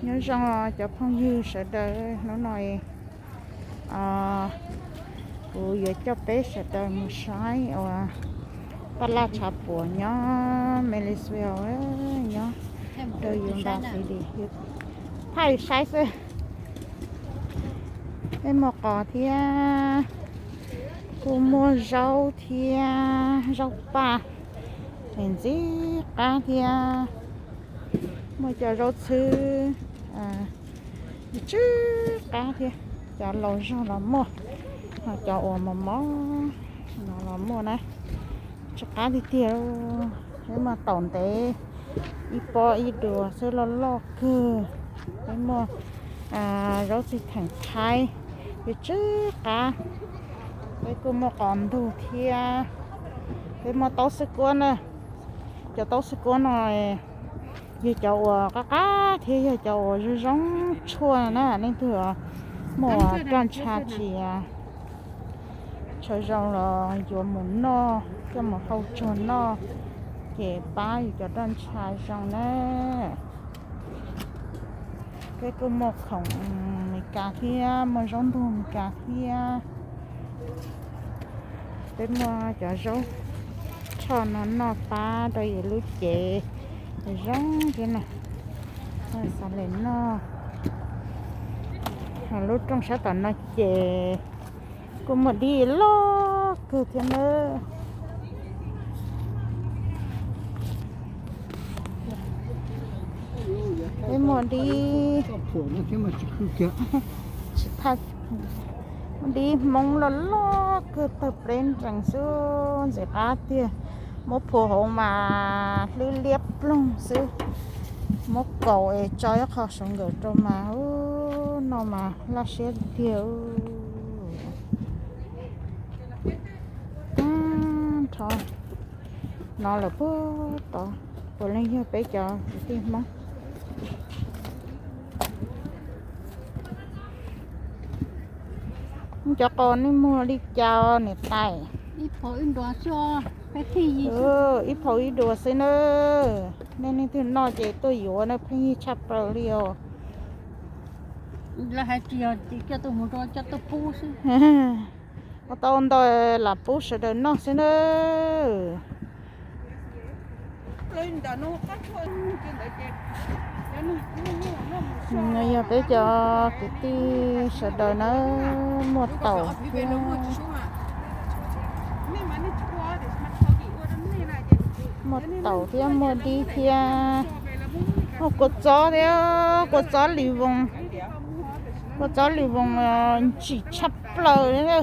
Nyob zoo cov phooj ywg sawv daws, hnub no kuv yuav coj peb sawv daws mus saib uas taj laj tshav puam nyob Marysville, nyob rau University. Thaij saib xwb. Peb muaj qos thiab, kuj muaj zaub thiab, zaub paj es ntxim qab thiab. Muaj cov zaub txhwb tsw qab thiab, cov laus zog los muaj, ho cov uas mos mos no los muaj na. Tsw qab tiag tiag. Peb muaj taum ntev ib pob ib duas xwb, loj loj kawg. Peb muaj zaub txhwb theem thaib, tsw tsw qab. Peb kuj muaj qos ntug thiab. Peb muaj taub xwb kuab na. Cov taub xwb kuab no yog cov uas qab qab thiab yog cov uas zoo zoo tshuaj na. Leej twg muaj roj ntsha tsis tshua zoo los yuav mus noj, coj mus hau tsuag noj, ces pab yus cov roj ntsha zoo na. Peb kuj muaj khoom Meskas thiab, muaj zaub ntug Meskas thiab. Peb muaj cov zaub tshoj no noj pab rau yus lub cev zoo thiab na. Xav li noj. Lub rooj sab tom no ces kuj muaj dib loj kawg thiab nawb. Peb muaj dib, dib Hmoob loj loj kawg, tawg pleb nrees xwb, ntxim qab tiag. Muab phua hauv mas hlwb liab ploog xwb. Muab kaus es tso ib qho saum nkawm rau mas, noj mas laj siab tiag. Nrho no lawm puag tod, puav leej yog peb cov kwv tij Hmoob. Cov qos nej muag li cas niam tais? Ib phau ib duas xwb nawb. Nej leej twg noj ces tuaj yuav na, pheej yig tshaj plaws li os. Ua tau ntau lam pub sawv daws noj xwb nawb. No yog peb cov kwv tij sawv daws nawb, muaj taum thiab, muaj taum thiab muaj dib thiab, muaj kua txob thiab, kua txob li voos, kua txob li voos ntsim tshaj plaws li na.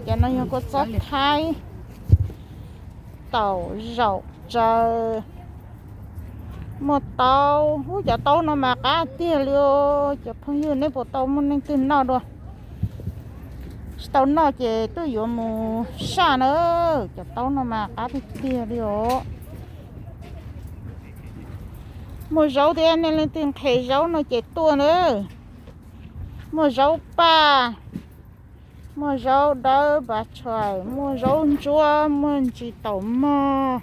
Cov no yog kua txob thaib, taum zaum tsaws, muaj taub. Ub, cov taub no mas qab tiag li os. Cov phooj ywg, nej puas tau muaj leej twg noj dua? Tsis tau noj ces tuaj yuav mus saj na. Cov taub no mas qab tiag tiag li os. Muaj zaub thiab, nej leej twg nqhis zaub no ces tuaj na. Muaj zaub paj, muaj zaub dawb pas tshais, muaj zaub ntsuab, muaj ntsis taum mog.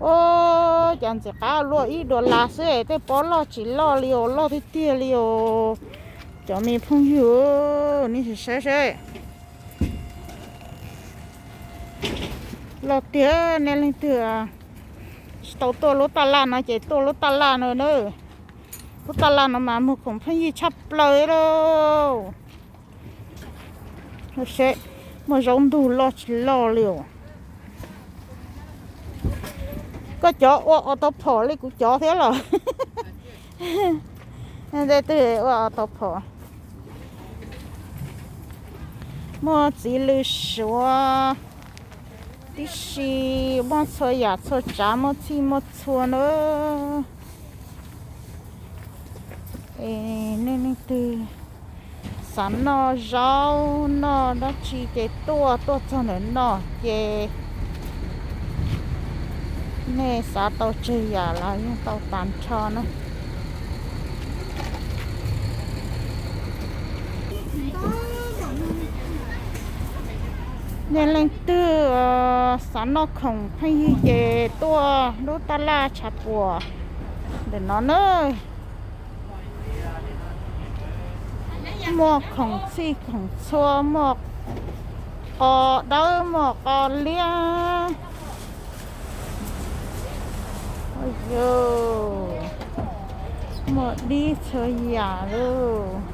Ub, cov ntxim qab luaj ib duas las xwb es tej pob loj tsis loj li os, loj tiag tiag li os. Cov me phooj ywg, nej sim saib seb. Loj tiag, nej leej twg tsis tau tuaj lub taj laj no ces tuaj lub taj laj no na. Lub taj laj no mas muag khoom pheej yig tshaj plaws lauj. Seb, muaj zaub ntug loj tsis loj li os. Koj cov ua auto phom li kuv cov thiab los? Tej twg ua auto phom. Muaj txiv lws suav tib si, muaj txhua yam txhua tsav, muaj txhij muaj txhua na. Es nej leej twg xav noj zaub noj dab tsi ces tuaj, tuaj txog ntawm no ces nej xav tau tsawg yam los yeej tau tag nrho na. Nej leej twg xav noj khoom pheej yig ces tuaj lub taj laj tshav puam Ntawm no na, muaj khoom txhij khoom txhua, muaj qos dawb, muaj qos liab, muaj dib txhua yam lauj.